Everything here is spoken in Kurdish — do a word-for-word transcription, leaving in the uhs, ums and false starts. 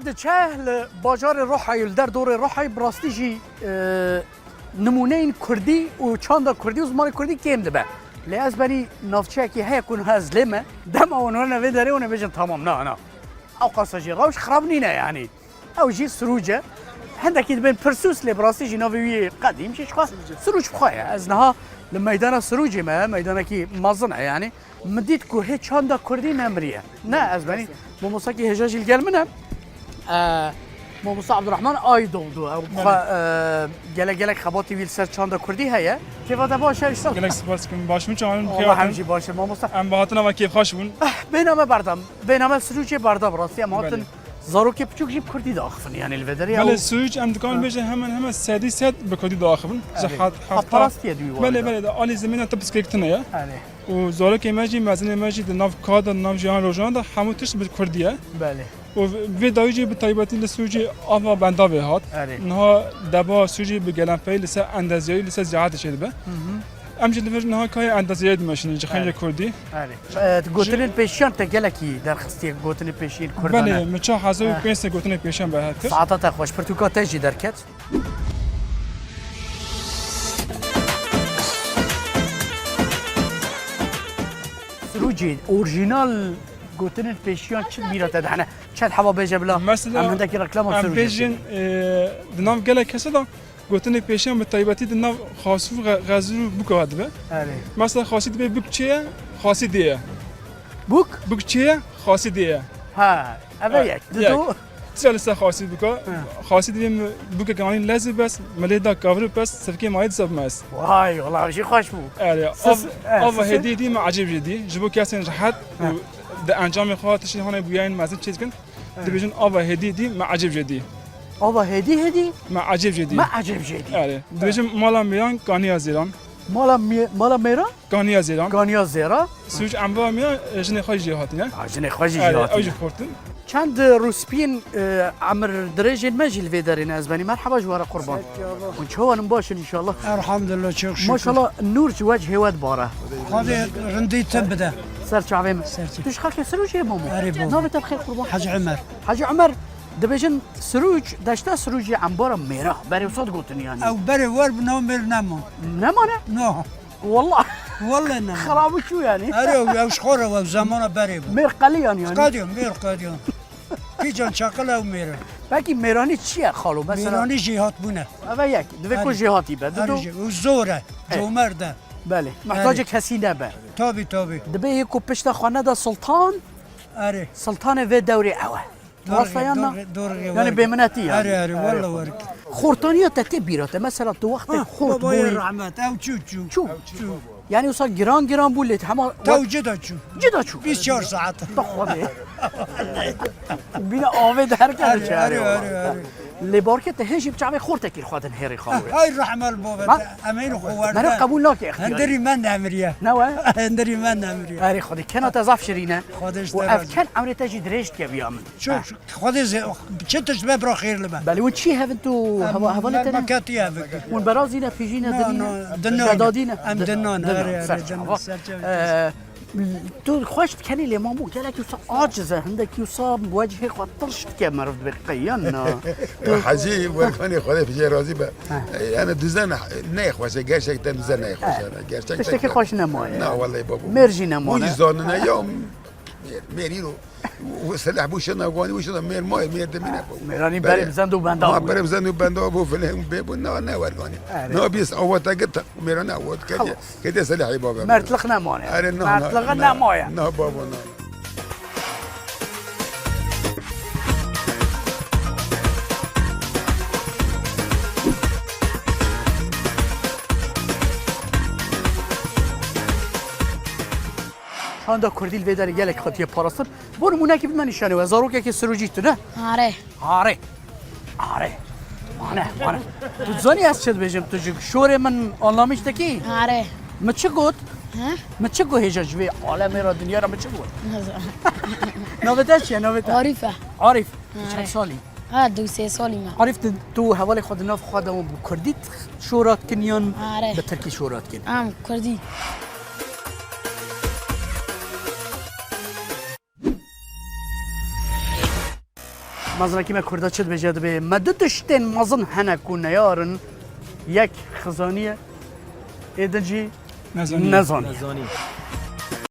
Diçe li bajarê Rohayê, li derdorê Rohayê bi rastî jî, e, nimûneyên kurdî û çanda kurdî û zimanê kurdî kêm dibe. Lê ez benî navçeyekî heye ku niha ez lê me, dema wan wene vê derê wan ê bêjin tamam, na, na. Ew qasa jî rewş xirab nîne yanî. Ew jî Sirûc e. Hindekî dibên Pirsûs lê bi rastî jî navê wî yê qedîm jî ji xwe Sirûc bi xwe ye. Ez niha li meydana Sirûcê me, meydanekî mezin e yanî. Min dît ku hê çanda kurdî nemiriye. Ne, ez benî mamostakî hêja jî li gel min e. E, Mamosta Abdurrahman Aydoğdu. Ew xwe, e, gelek gelek xebatî wî li ser çanda kurdî heye. Kêfa te baş e, Üstad? Gelek spas dikim. Baş min çawan Allah hem jî baş e, mamosta. Em bi hatina me kêfxweş bûn. Eh, bêhna me berdam. Bêhna me Sirûcê berdam rastî. Em hatin zarokê piçûk jî bi kurdî diaxivin, yanî li vê derê. Belê, ew Sirûc em dikarin bêjin hemen hemen sedî sed bi kurdî diaxivin. Ji Erê. Hat-, heft-, Hevparastiye dû wî belê, were de. Belê, de alî zimîna te pirsgirêk tune ye. Erê. Û zarokê me jî, mezinê me jî di nav ka de, di nav jiyan rojana de hemû tişt bi kurdî ye. Belê. Û vê dawî jî bi taybetî li Sirûcê ava bendavê hat. Erê. Niha deba Sirûcê bi gelenpeyî li ser endeziyayî, li ser ziyaretê çêdibe. Hı hı. Em jî li vir niha kayê endeziyayî dimeşînin ji xencê Erê. Kurdî. Erê. E, gotinên pêşiyan te gelekî derxistiye, gotinên pêşiyên kurdane. Belê, min çar hezar û pênc sed gotinên pêşiyan berhev kir. Saeta te xweş, pirtûka te jî derket. Sirûcê, orjînal gotinên pêşiyan çi bîra te dihene? Çend heba bêje bila? Mesela, em hindekî reklama em Sirûcê bêjin, bikin. E, di nav gelek kese de gotinê pêşiyan bi taybetî di nav Xasû, Xe-, Xezûr û Bûka dibe. Erê. Mesela Xasî dibê Bûk çê ye? Xasî dê ye. Bûk? Bûk çê ye? Xasî dê ye. Ha, ev e Ha, yek. Di yek. Du. Çira li ser Xasî bika? Ha. Xasî divê mi bûkek anî lez û bes, mi lê da kavir û pes, sivkê mayî disa bime ez. Vay, wala jî xweş bû. Erê, Sis-, av, eh, ava sisin? Hêdî dî me ecêb jê dî. Ji bo kesên rehet Ha. û di encamê xwe tiştê hane bûyayên mezin çê dikin. Ha. Dibêjin ava hêdî dî me ecêb jê dî. Ava hêdî hêdî? Me ecêb jê dî. Me ecêb jê dî. Erê. Ha. Dibêjin mala mêran kaniya zêran. Mala mê-, mala mêran? Kaniya zêran. Kaniya zêra. Sûc emra miya, e, jinê xwe jî hatine. Ha, jinê xwe jî Erê, jî hatine. Ew jî xortin. Çend rûspiyên, e, emir dirêjên me jî li vê derê ne, ez benî merheba ji we re qurban. Hûn çawan in, baş in înşallah? Elhamdulillah, çok şükür. Maşallah, nûr ji wechhê we dibare. Xwedê rindî te bide. Ser çavê min. Ser çavê. Tu ji xelkê Sirûcê ye, Mamo? Erê, baba. Navê te bi xêr qurban? Hacı Ömer. Hacı Ömer, dibêjin Sirûc, deşta Sirûcê embara mêra. Berê wisa digotin yanî. Ew berê wer bi nav mêr neman. Nemane? No. Wallah. Wallah ne. Xirab çû yanî. Erê, ew, ew ji xwe re, ew zamana berê bû. Mêr qeliyan yanî. Qediyan, mêr qediyan. Kîcan çaqil ew mêr e. Pekî mêranî çi ye xalo? Mesela Mêranî jêhatbûn e. Eve yek. Divê ku Erê. Jêhatî be. Erê Dido? Jê-, û zor e. E. Comerd e. Belê. Erê. Mihtacê kesî nebe. Tabii, tabii. Dibê yê ku pişta xwe neda sultan, Erê. Sultanê vê dewrê ew e. Doğru, Rasta yan na? Doğru, doğru, Yani doğru. Bêminetî yani. Erê, erê, walla were. Xortaniya te tê bîra te. Mesela tu wextê Ha, xort babaya bûyî. Rahmet, ew çû, çû. Çû. Çû. Yani wisa giran giran bû lê hema Tew cida çû. Cida çû. Bîst çar saet. Taxwade. Bîna avê de her Erê, kere çare erê, ola. Erê, erê. Lê barke te hê jî bi çavê xortekî xwe din hêrê xalo ya. Hay rahmel bove Ha? te. Em hêrê xwe Meriv werden. Qebûl nake ixtiyarî. Hindirî me nemiriye. Ne we? Hindirî me nemiriye. Erê Xwedê kena te zaf şirîne. Xwedê ji Û te ev razî. Ken emrê te jî dirêj dike biya min. Çok. Xwedê ze-, çi tişt be bira xêr li me. Belê, hûn çi hevin tu Em heva-, hevalê me-, te ne? me ketî hev. Hûn berazî ne, pîjî ne, No, dinî no, ne? dinnan. Şedadî ne? Em Di-, dinnan, dinnan. erê, erê, Ser dinnan, çava. ser çava. Ee, tu xweş dikenî lê Mamo gelek wisa aciz e, hindekî wisa wecihê xwe tirş dike, meriv dibê qeyan na. Hecî werkanê Xwedê pijê razî be. He. Yani düzen ne xweş e, gerçekten düzen ne xweş He. e. Gerçekten. Tiştekî xweş nemaye. Na, vallahi baba. Mêr jî nemane. Hûn jî zanine ya mêr, mêr îro. Û silah bû şina ganî, û şina mêr mayê, mêr demîne bû. Mêranî Belê. berê bizend û benda Ha, bû. berê bizend û benda bû, filê bê bû, na, ne werganî. Erê. Na, bîst awa te git, mêra ne awa, kedê, Xelas. kedê silahê bavê. Mertlik nemane. Erê, na, na, Mertliğe na, nemaye. Na, baba, na. Çanda kurdî li vê derê gelek hatiye parastin. Bo nimûnekî bime nîşanê we. Zarokekî Sirûcî tu ne? Are. Are. Are. Mane, mane. Tu zanî ez çi dibêjim tu ji şorê min anlamiş dikî? Are. Mi çi got? He? Mi çi got hêja ji vê alemê re, dinya re mi çi got? Nazanim. Navê te çi ye? Navê te? Arîf e. Arîf. Tu çend Are. salî? Ha, du sê salî me. Arîf, tu, tu hevalê xwe di nav xwe de wan bi kurdî şora dikin yan Are. bi tirkî şora dikin? Em kurdî. Mezinekî me Kurda çi dibêje, dibê me du tiştên mezin hene ku neyar in, yek xizanî ye, ê din jî Nezanî. nezanî. Nezanî.